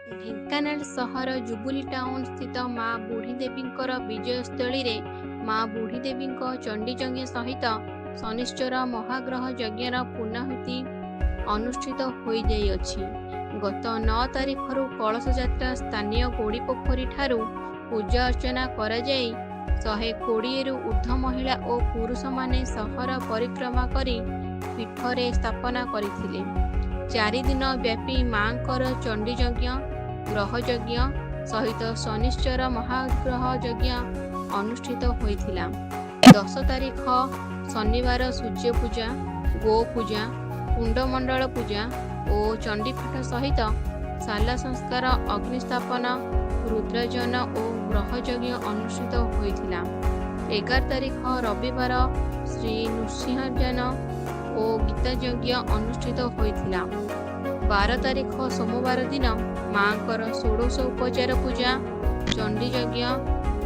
ଢେଙ୍କାନାଳ ସହର jubilee town ସ୍ଥିତ ମା ବୁଢ଼ୀ ଦେବୀଙ୍କର ବିଜୟସ୍ଥଳୀରେ ମା ବୁଢ଼ୀ ଦେବୀଙ୍କ ଚଣ୍ଡୀଯଜ୍ଞ ସହିତ ଶନିଶ୍ଚର ମହାଗ୍ରହ ଯଜ୍ଞର ପୂର୍ଣ୍ଣାହୁତି ଅନୁଷ୍ଠିତ ହୋଇଯାଇଅଛି। ଗତ 9 ତାରିଖରୁ କଳସ ଯାତ୍ରା ସ୍ଥାନୀୟ ଗୋଡ଼ିପୋଖରୀ ଠାରୁ ପୂଜା ଅର୍ଚ୍ଚନା କରାଯାଇ 120ରୁ ଉର୍ଦ୍ଧ୍ୱ ମହିଳା ଓ ପୁରୁଷମାନେ ସହର ପରିକ୍ରମା କରି ପୀଠରେ ସ୍ଥାପନା କରିଥିଲେ। 4 ଦିନ ବ୍ୟାପୀ ମାଙ୍କର ଚଣ୍ଡୀଯଜ୍ଞ, ଗ୍ରହଯଜ୍ଞ ସହିତ ଶନିଶ୍ଚର ମହାଗ୍ରହ ଯଜ୍ଞ ଅନୁଷ୍ଠିତ ହୋଇଥିଲା। 10 ତାରିଖ ଶନିବାର ସୂର୍ଯ୍ୟପୂଜା, ଗୋପୂଜା, କୁଣ୍ଡମଣ୍ଡଳ ପୂଜା ଓ ଚଣ୍ଡୀପାଠ ସହିତ ଶାଲା ସଂସ୍କାର, ଅଗ୍ନି ସ୍ଥାପନ, ରୁଦ୍ରାର୍ଚ୍ଚନ ଓ ଗ୍ରହଯଜ୍ଞ ଅନୁଷ୍ଠିତ ହୋଇଥିଲା। 11 ତାରିଖ ରବିବାର ଶ୍ରୀ ନୃସିଂହଯାନ ଓ ଗୀତାଯଜ୍ଞ ଅନୁଷ୍ଠିତ ହୋଇଥିଲା। 12 ତାରିଖ ସୋମବାର ଦିନ ମାଙ୍କର ଷୋଡ଼ଶ ଉପଚାର ପୂଜା, ଚଣ୍ଡୀଯଜ୍ଞ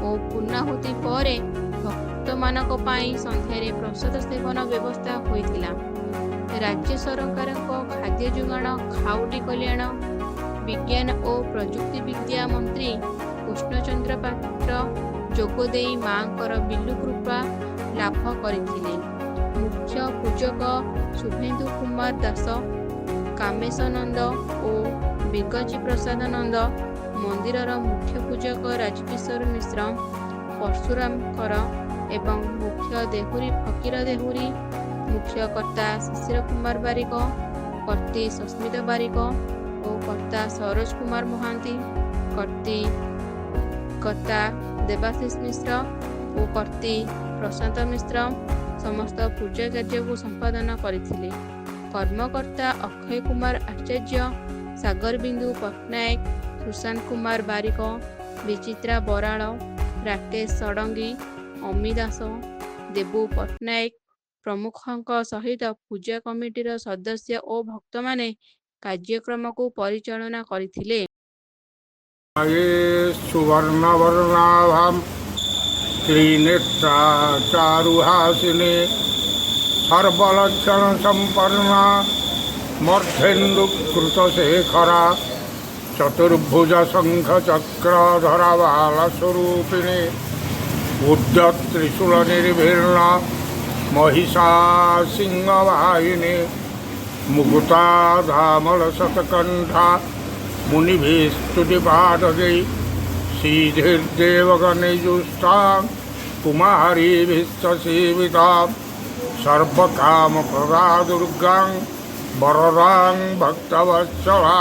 ଓ ପୂର୍ଣ୍ଣାହୁତି ପରେ ଭକ୍ତମାନଙ୍କ ପାଇଁ ସନ୍ଧ୍ୟାରେ ପ୍ରସାଦ ସେବନ ବ୍ୟବସ୍ଥା ହୋଇଥିଲା। ରାଜ୍ୟ ସରକାରଙ୍କ ଖାଦ୍ୟ ଯୋଗାଣ, ଖାଉଟି କଲ୍ୟାଣ, ବିଜ୍ଞାନ ଓ ପ୍ରଯୁକ୍ତିବିଦ୍ୟା ମନ୍ତ୍ରୀ କୃଷ୍ଣଚନ୍ଦ୍ର ପାତ୍ର ଯୋଗଦେଇ ମାଙ୍କର ବିଲ୍ୱକୃପା ଲାଭ କରିଥିଲେ। ମୁଖ୍ୟ ପୂଜକ ଶୁଭେନ୍ଦୁ କୁମାର ଦାସ, କାମେଶ ନନ୍ଦ ଓ ବିଗଞ୍ଚି ପ୍ରସାଦ ନନ୍ଦ, ମନ୍ଦିରର ମୁଖ୍ୟ ପୂଜକ ରାଜକିଶୋର ମିଶ୍ର, ପରଶୁରାମ କର ଏବଂ ମୁଖ୍ୟ ଦେହୁରୀ ଫକୀର ଦେହୁରୀ, ମୁଖ୍ୟ କର୍ତ୍ତା ଶିଶିର କୁମାର ବାରିକ, କର୍ତ୍ତୀ ସସ୍ମିତା ବାରିକ ଓ କର୍ତ୍ତା ସରୋଜ କୁମାର ମହାନ୍ତି, କର୍ତ୍ତା ଦେବାଶିଷ ମିଶ୍ର ଓ କର୍ତ୍ତୀ ପ୍ରଶାନ୍ତ ମିଶ୍ର ସମସ୍ତ ପୂଜା କାର୍ଯ୍ୟକୁ ସମ୍ପାଦନ କରିଥିଲେ। କର୍ମକର୍ତ୍ତା ଅକ୍ଷୟ କୁମାର ଆଚାର୍ଯ୍ୟ, ସାଗର ବିନ୍ଦୁ ପଟ୍ଟନାୟକ, ସୁଶାନ୍ତ କୁମାର ବାରିକ, ବିଚିତ୍ରା ବରାଳ, ରାକେଶ ଷଡ଼ଙ୍ଗୀ, ଅମି ଦାସ, ଦେବୁ ପଟ୍ଟନାୟକ ପ୍ରମୁଖଙ୍କ ସହିତ ପୂଜା କମିଟିର ସଦସ୍ୟ ଓ ଭକ୍ତମାନେ କାର୍ଯ୍ୟକ୍ରମକୁ ପରିଚାଳନା କରିଥିଲେ। ସୁବର୍ଣ୍ଣବର୍ଣ୍ଣାଭାं ତ୍ରିନେତ୍ରା ଚାରୁହାସିନୀ ସର୍ବଲକ୍ଷଣ ସମ୍ପନ୍ନା ମର୍ଦ୍ଧେନ୍ଦୁକୃତଶେଖରା ଚତୁର୍ଭୁଜ ଶଙ୍ଖ ଚକ୍ର ଧରାବାଳ ସ୍ୱରୂପିଣୀ ଉଦ୍ୟତ୍ରିଶୂଳ ନିର୍ଭୀର୍ଣ୍ଣ ମହିଷା ସିଂହବାହିନୀ ମୁକୁତା ଧାମଳ ଶତକଣ୍ଠା ମୁନିଭିସ୍ତୁତିପାଠକୈ ସିଦ୍ଧିର୍ଦେବଗଣୈର୍ଯୁଷ୍ଟାं କୁମାରୀଭିଶ୍ଚ ସେବିତାं ସର୍ବକାମପ୍ରଦା ଦୁର୍ଗାं ବରଦାं ଭକ୍ତବତ୍ସଳା।